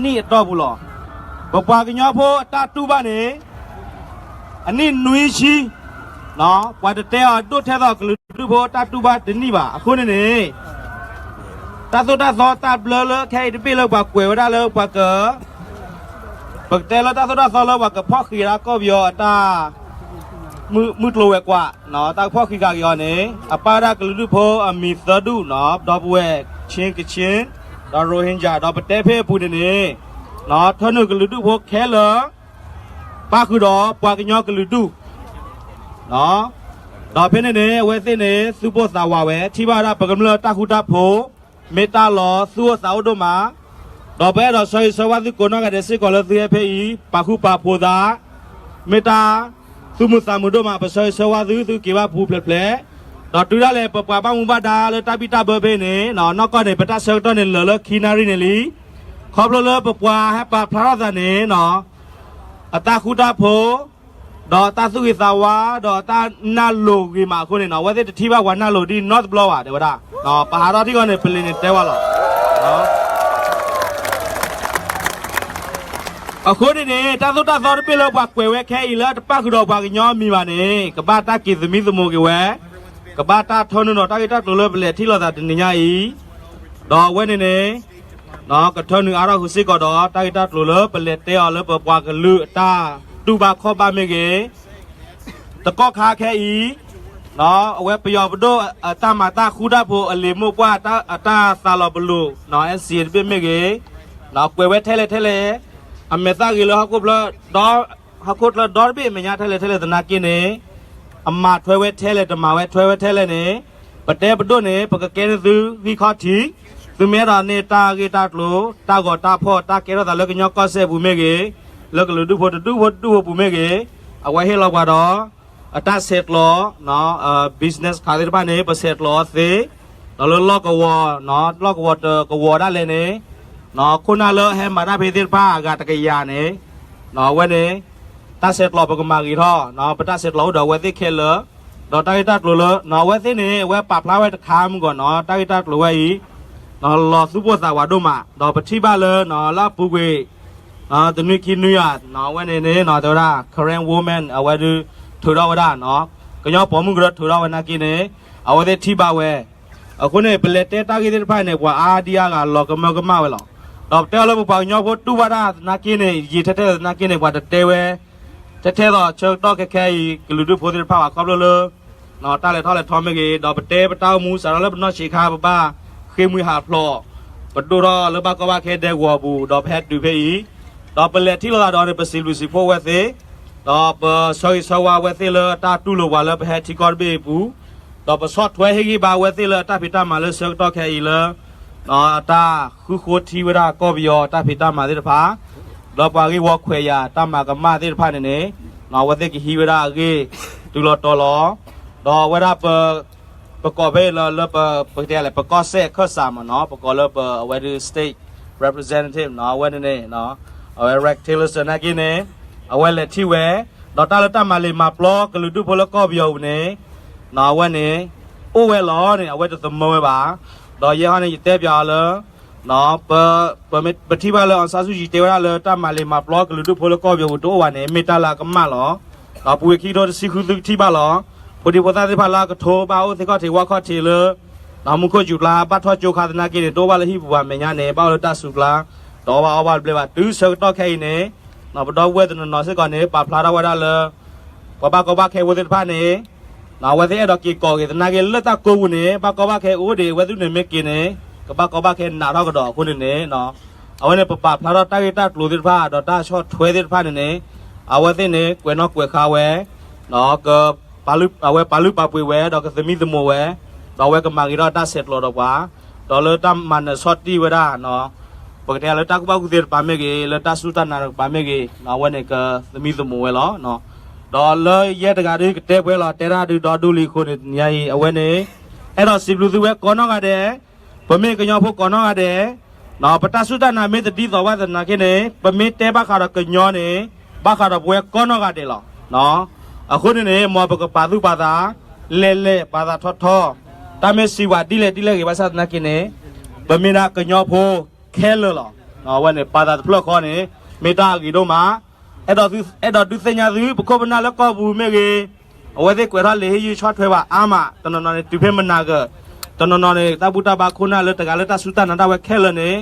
အနံၣ်အတီၢ်ပူၤလီၤ. ပပှၤကညီဖိအတၢ်တူၢ်ဘၣ်န့ၣ် အနံၣ်နွံဆံ, ပှၤတတဲအီၤဒိၣ်ထဲသိးကလုာ်ဒူၣ်ဖိတၢ်တူၢ်ဘၣ်တနံၣ်ဘၣ်. အဃိန့ၣ်န့ၣ် တၢ်သိၣ်တၢ်သီတၢ်ဘျၢလၢခဲအံၤတဘ့ၣ်လၢပှၤကွဲးဝဲဒၣ်လၢပှၤက ပကတဲလၢတၢ်သိၣ်တၢ်သီလၢပှၤကဖီၣ်ဃံးဒၣ်ကီၢ်ပယီၤအတၢ် မုၢ်ကျိၤဝဲၤကွာ် တၢ်ကဖီၣ်ဃံးဃာ်က့ၤအီၤန့ၣ် အပာ်ဝဲဒၣ်ကလုာ်ဒူၣ်ဖိအမံၤသၢဒူၣ်နီၤ, ဒီပုၢ်ဝဲၢ် Chin ကချ့ၣ် ဒီး Rohingya ဒီးပတဲဖဲအပူၤန့ၣ်န့ၣ် ထၢနုာ်ကလုာ်ဒူၣ်ဖိခဲလၢာ် ပၣ်ဃုာ်ဒီးပှၤကညီကလုာ်ဒူၣ် ဒီးဖဲန့ၣ်န့ၣ် အဝဲသ့ၣ်န့ၣ် သူၣ်ပိၢ်သးဝးဝဲ ထံၣ်ဘၣ်ဝဲဒၣ်ပကမျၢၢ်တၢ်ဃူတၢ်ဖိး မ့ၢ်တၢ်လီၤသူၣ်အိၣ်သးအိၣ်ဒိၣ်မး, ဒီးပအဲၣ်ဒိးဆၢဂ့ၤဆၢဝါသုကိးနီၢ်ဂၤဒဲးစ့ၢ်ကီးလၢသုဟဲဖဲအံၤ ပာ်ဃူပာ်ဖိးသး, မ့ၢ်တၢ်သူၣ်မုာ်သးမုာ်ဒိၣ်မး ပဆၢဂ့ၤဆၢဝါသု သုက့ၤဘၣ်ပူၤဖျဲးဖျဲး, ဒီးတုၤဒၣ်လဲာ်ပပှၤဘၣ်မူဘၣ်ဒါလၢတၢ်ဘံၣ်တၢ်ဘၢဖဲအံၤန့ၣ် နီၢ်ကီၢ်န့ၣ် ပတၢ်ဆၢကတီၢ်န့ၣ်လၢာ်လၢခံနၣ်ရံၣ်န့ၣ်လံ, ခီဖျိလၢပပှၤဟဲပာ်ဖျါထီၣ်သးန့ၣ် အတၢ်ဃူတၢ်ဖိး ဒီးတၢ်သူၣ်ဂ့ၤသးဝါ ဒီးတၢ်နၢ်လိၤဂ့ၤမးအဃိန့ၣ်နီၤ အဝဲသ့ၣ်တထံၣ်ဘၣ်ပှၤနၢ်လိၤဒ်နီတဘျီဘၣ် တဲဝဲဒၣ်, ပဟးထီၣ်ထံကီၢ်န့ၣ် ပလံၤန့ၣ်တဲဝဲလီၤ. အဃိန့ၣ်န့ၣ် တၢ်သိၣ်တၢ်သီတဘ့ၣ်လၢပှၤကွဲးဝဲခဲအံၤလၢတပၣ်ဃုာ်ဒီးပှၤကညီအမံၤဘၣ်န့ၣ် ကဘၣ်တၢ်က့ၤသမံသမိးက့ၤဝဲ, ကဘၣ်တၢ်ထၢနုာ်ဒီးတၢ်ဂ့ၢ်တၢ်ကျိၤလၢပလဲၤထံၣ်လိာ်သးတနံၤညါအံၤ, ဒီးအဝဲန့ၣ်န့ၣ် ကထၢနုာ်အါထီၣ်ဃုာ်စ့ၢ်ကီးဒီး တၢ်ဂ့ၢ်တၢ်ကျိၤလၢပလဲၤတဲအီၤလၢပပှၤကလုာ်အတၢ်တူၢ်ဘၣ်ခီၣ်ဘၣ်မ့ၢ်ဂ့ၤ, တကီၢ်ခါခဲအံၤ အဝဲပယီၤပဒိၣ်အတၢ်မၤတၢ်ဃူတၢ်ဖိးအလံာ်မိၢ်ပှၢ်အတၢ်သးလီၤပလိာ် NCA တဘ့ၣ်မ့ၢ်ဂ့ၤ, ကွဲးဝဲထဲလဲၣ်ထဲလဲၣ်, အမဲာ်သၣ်ဂ့ၤလၢဟီၣ်ခိၣ်ချၢ ဟီၣ်ခိၣ်ချၢဒီတဘ့ၣ်အမဲာ်ညါထဲလဲၣ်ထဲလဲၣ်သနာ်က့န့ၣ်, အမၤထွဲဝဲထဲလဲၣ် တမၤဝဲထွဲဝဲထဲလဲၣ်န့ၣ်, ပတဲပဒိၣ်န့ၣ် ပကကဲန့ၢ်သုဂံၢ်ခီၣ်ထံး, သုမ့ၢ်အဲၣ်ဒိးန့ၢ်တၢ်ဂ့ၢ်တၢ်ကျိၤ တၢ်ဂီၤတၢ်ဖီၣ် တၢ်ကဲထီၣ်သးလၢကညီကီၢ်စဲၣ်ပူၤမ့ၢ်ဂ့ၤ, လၢကလုာ်ဒူၣ်ဖိတဒူၣ်ဖိတဒူၣ်ဖိပူၤမ့ၢ်ဂ့ၤ, အဝဲဟ့ၣ်လီၤပှၤဒီး အတၢ်ဆဲးကျိး business card သ့ၣ်တဖၣ်န့ၣ် ပဆဲးကျိးအီၤသ့, ဒီးလၢလီၢ်ကဝီၤ လီၢ်ကဝီၤတကဝီၤဒၣ်လဲာ်န့ၣ် ခိၣ်နၢ်လၢဟဲမၤတၢ်ဖဲသ့ၣ်တဖၣ်အဂၤတကယၤန့ၣ် အဝဲန့ၣ် တၢ်ဆဲးကျိးပကမၤဂ့ၤထီၣ် ပတၢ်ဆဲးကျိးအိၣ်ဒီးအဝဲသ့ၣ်ခဲလၢာ်, ဒီးတၢ်ဂ့ၢ်တၢ်ကျိၤလၢ အဝဲသ့ၣ်န့ၣ် အဝဲပာ်ဖျါဝဲတခါမုၢ်ဂီၢ်နီၤ တၢ်ဂ့ၢ်တၢ်ကျိၤဝဲအံၤ လီၤသူၣ်ပိၢ်သးဝးဒိၣ်မး ဒီးပထံၣ်ဘၣ်လၢ လၢအပူၤကွံာ် တနွံခံနွံဧါ အဝဲန့ၣ်န့ၣ် တဲဝဲဒၣ် Karen woman အဝဲဒုးထုးထီၣ်ဝဲဒၣ် ကညီပိာ်မုၣ်ကရၢထုးထီၣ်ဝဲနာ်က့န့ၣ် အဝဲသ့ၣ်ထံၣ်ဘၣ်ဝဲ, အဃိန့ၣ် ပလဲၤတဲတၢ်ဂ့ၢ်သ့ၣ်တဖၣ်န့ၣ် ပှၤအါဒံအါဂၤလီၤကမၢကမၣ်ဝဲလီၤ. ဒီးပတဲအီၤလၢပပှၤကညီဖိတူၢ်ဘၣ်တၢ်သနာ်က့န့ၣ် ယံာ်ထဲထဲသနာ်က့န့ၣ် ပှၤတတဲဝဲ ထဲထဲသိးဆၢကတီၢ်ခဲခဲအံၤ ကလုာ်ဒူၣ်ဖိသ့ၣ်တဖၣ်ဘၣ် ခီဖျိလၢ တၢ်လဲၤထီၣ်လဲၤထီမ့ၢ်ဂ့ၤ ဒီးပတဲပတၢ်အိၣ်မူစးထီၣ်လၢပနီၢ်ဆံးခါ ပဘၣ်ဃ့ၢ်မှံဟးဖျိး ပဒိၣ်ထီၣ်လၢဘၣ်ကီဘၣ်ခဲဒဲကဝီၤအပူၤ ဒီးပဟဲတုၤဖဲအံၤ, ဒီးပလဲၤထံၣ်လိာ်သးဒီးန့ၣ် ပစံးဘျုးစံးဖှိၣ်အဝဲသ့ၣ်, ဒီးပဆၢဂ့ၤဆၢဝါအဝဲသ့ၣ်လၢတၢ်တူၢ်လိာ်ပှၤလၢပဟဲထံကီၢ်တဘ့ၣ်အံၤအပူၤ, ဒီးပဆီၣ်ထွဲဟ့ၣ်ဂံၢ်ဘါအဝဲသ့ၣ်လၢအတၢ်ဖံးတၢ်မၤလၢဆၢကတီၢ်ခဲအံၤလၢ အတၢ်ဃုဃိထံဝဲဒၣ်ကီၢ်ပယီၤတၢ်ဖံးတၢ်မၤသ့ၣ်တဖၣ်, ဒီးပှၤဂ့ၢ်ဝီခွဲးယာ်တၢ်မၤကမၣ်သ့ၣ်တဖၣ်န့ၣ်န့ၣ် အဝဲသ့ၣ်ကဟံးဝဲဒၣ်အဂ့ၢ်တုၤလီၤတီၤလီၤ, ဒီးအဝဲဒၣ်ပ ပကိးဖဲအံၤလၢ လၢပ ပကတဲလဲၣ် ပကီၢ်စဲၣ်အခၢၣ်စးမ့ၢ်နီၤ ပကိးလၢပ အဝဲဒၣ် state representative နီၤ အဝဲန့ၣ်န့ၣ် အဝဲ Rex Tillerson နာ်က့န့ၣ် အဝဲလဲၤထံၣ်ဝဲ, ဒီးတၢ်လၢတၢ်မၤလ့ၤမၤပျီကလုာ်ဒူၣ်ဖိလၢကီၢ်ပယီၤပူၤန့ၣ် အဝဲန့ၣ် အိၣ်ဝဲလီၤန့ၣ် အဝဲတသမၢဝဲဘၣ်, ဒီးယဲဟီန့ၣ် ယတဲပၠးအီၤလၢ ပ ပထံၣ်ဘၣ်လၢ အောင်ဆန်းစုကြည် တဲဝဲဒၣ်လၢတၢ်မၤလ့ၤမၤပျီကလုာ်ဒူၣ်ဖိလၢကီၢ်ပယီၤပူၤတအိၣ်ဘၣ်န့ၣ် မ့ၢ်တၢ်လၢအကမၣ်လီၤ. ဒီးပူၤကွံာ်ခံကထိတဆံဃုသုကထံၣ်ဘၣ်လီၤ. ဖိဒံဖိသၣ်သ့ၣ်တဖၣ်လၢအကထိဘၣ်အိၣ်သ့ၣ်ခီၣ်ထံးဝၣ်ခီၣ်ထံးလၢ မူခိၣ်စူၤကျါ ဘၣ်ထီၣ်ကၠိခါသနာ်က့န့ၣ် တအိၣ်ဘၣ်လၢဟံၣ်ပူၤဘၣ် မဲာ်ညါန့ၣ် ဘၣ်အိၣ်လၢတၢ်စူၤကျါ တအီၣ်ဘၣ်အီဘၣ်တဘျဲဘၣ် တုၤဆၢကတီၢ်ခဲအံၤန့ၣ် ပဒီပုၢ်ဝဲၢ်တနီၤနီၤစ့ၢ်ကီးန့ၣ် ပာ်ဖျါထီၣ်ဝဲဒၣ်လၢ ပှၤဘၣ်ကီဘၣ်ခဲဖိသ့ၣ်တဖၣ်န့ၣ် အဝဲသ့ၣ်အဲၣ်ဒိးက့ၤကိးက့ၤသနာ်က့ လၢတၢ်ကိးပူၤန့ၣ် ဘၣ်ကီဘၣ်ခဲအိၣ်ဒံး အဝဲသ့ၣ်န့ၣ်မ့ၢ်က့ၤန့ၣ် ကဘၣ်ကီဘၣ်ခဲနးထီၣ်ကဒီးအဃိန့ၣ်န့ၣ် အဝဲန့ၣ် ပပာ်ဖျါထီၣ်တၢ်ဂ့ၢ်တၢ်ကျိၤသ့ၣ်တဖၣ် ဒီးတၢ်ဆီၣ်ထွဲသ့ၣ်တဖၣ်န့ၣ်န့ၣ် အဝဲသ့ၣ်န့ၣ် ကွဲးနီၣ်ကွဲးဃါဝဲ က အဝဲပာ်လုၢ်ပာ်ပှ့ၤဝဲ ဒီးကသမံသမိးဝဲ ဒီးအဝဲကမၤဂ့ၤထီၣ်တၢ်ဆဲးကျိးဒီးပှၤ ဒီးလၢတၢ်မၤနၢၤဆီၣ်တံၢ်ဝဲဒၣ် ပကတဲလၢတၢ်ကူၣ်ဘၣ်ကူၣ်သ့တကပၤမ့ၢ်ဂ့ၤ လၢတၢ်စူၢ်တၢ်နာ်တကပၤမ့ၢ်ဂ့ၤ အဝဲန့ၣ်ကသမံသမိးဝဲလီၤ. ဒီးလၢယဲတဂၤဒုးကတဲပှဲၤလီၤ တဲဒၣ်ဒုးဒီဒူၣ်လံအဃိန့ၣ် တနံၤအံၤ အဝဲန့ၣ် အဲၣ်ဒိးစံးဘျုးသုဝဲကိးနီၢ်ဂၤဒဲး ပမ့ၢ်ကညီဖိကိးနီၢ်ဂၤဒဲး ပတၢ်စူၢ်တၢ်နာ်မ့ၢ်တဒ်သိးဘၣ်သနာ်က့န့ၣ် ပမ့ၢ်တဲဘၣ်ဃးဒီးကညီန့ၣ် ဘၣ်ဃးဒီးပဝဲကိးနီၢ်ဂၤဒဲးလီၤ. အဃိန့ၣ်န့ၣ် မ်ပကပာ်သူၣ်ပာ်သး လဲၢ်လဲၢ်ပာ်သးထီထီ တၢ်မ့ၢ်စံးဝဲဒ်လဲၣ်ဒ်လဲၣ်ဂ့ၤဘၣ်ဆၣ်သနာ်က့န့ၣ် ပမ့ၢ်ဒၣ်ကညီဖိခဲလၢာ်လီၤ. အဝဲန့ၣ် ပာ်သးတဖျၢၣ်ဃီန့ၣ် မ့ၢ်တၢ်အဂ့ၤဒိၣ်မး. အဲၣ်ဒိးဒုးသ့ၣ်ညါသု ပခိၣ်ပနၢ်လၢကီၢ်ပူၤမ့ၢ်ဂ့ၤ, အဝဲသ့ၣ်ကွဲးထီၣ်လံာ်ဟ့ၣ်ယုၢ်ဆီၣ်ထွဲဝဲအါမး, တနီၤနီၤန့ၣ် တုၤဖဲမနၤဂၢၢ်, တနီၤနီၤန့ၣ် တၢ်ဘူၣ်တၢ်ဘါခိၣ်နၢ်လၢတဂၤလၢတၢ်စူၢ်တၢ်နာ်ဒၣ်ဝဲခဲလၢာ်န့ၣ်,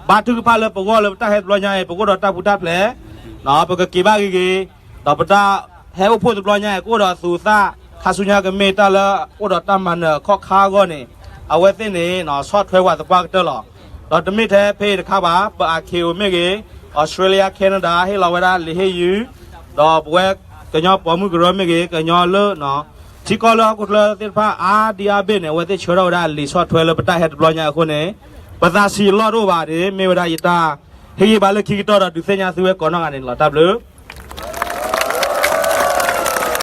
ဘါထုကဖၣ်လၢပဂီၢ်လၢပတၢ်ဟဲတဘျီညါအံၤ ပကအိၣ်ဒီးတၢ်ပူၤတၢ်ဖျဲး, ပကက့ၤဘၣ်ဂ့ၤဂ့ၤ, ဒီးပတၢ်ဟဲအိၣ်ဖှိၣ်တဘျီညါအံၤ ကအိၣ်ဒီးသူးသၣ်, ခါဆူညါကမ့ၢ်တၢ်လၢအိၣ်ဒီးတၢ်မၤနၢၤအခီၣ်ခါအဂီၢ်န့ၣ်, အဝဲသ့ၣ်န့ၣ် ဆီၣ်ထွဲဝဲသပှၢ်ကတၢၢ်လီၤ. ဒီးတမ့ၢ်ထဲဖဲအံၤတခါဘၣ်, ပ ICAO မ့ၢ်ဂ့ၤ, Australia Canada ဟ့ၣ်လီၤဝဲဒၣ်လံာ်ဟ့ၣ်ယုၢ်, ဒီးပဝဲကညီပိာ်မုၣ်ကရၢမ့ၢ်ဂ့ၤ, ကညီလၢ ထံကီၢ်လၢဟီၣ်ခိၣ်ချၢသ့ၣ်တဖၣ်အါဒံအါဘ့ၣ်န့ၣ် အဝဲသ့ၣ်ဆှၢထီၣ်ဝဲဒၣ်လံာ်ဆီၣ်ထွဲလၢပတၢ်ဟဲတဘျီညါအဃိန့ၣ်, ပသးဆံးအလီၢ်တအိၣ်ဘၣ်န့ၣ် မ့ၢ်ဝဲဒၣ်ယတၢ်ဟ့ၣ်ဂံၢ်ဘါလၢခံကတၢၢ်ဒီးဒုးသ့ၣ်ညါသုဝဲကိးနီၢ်ဂၤန့ၣ်လီၤ. တၢ်ဘျုး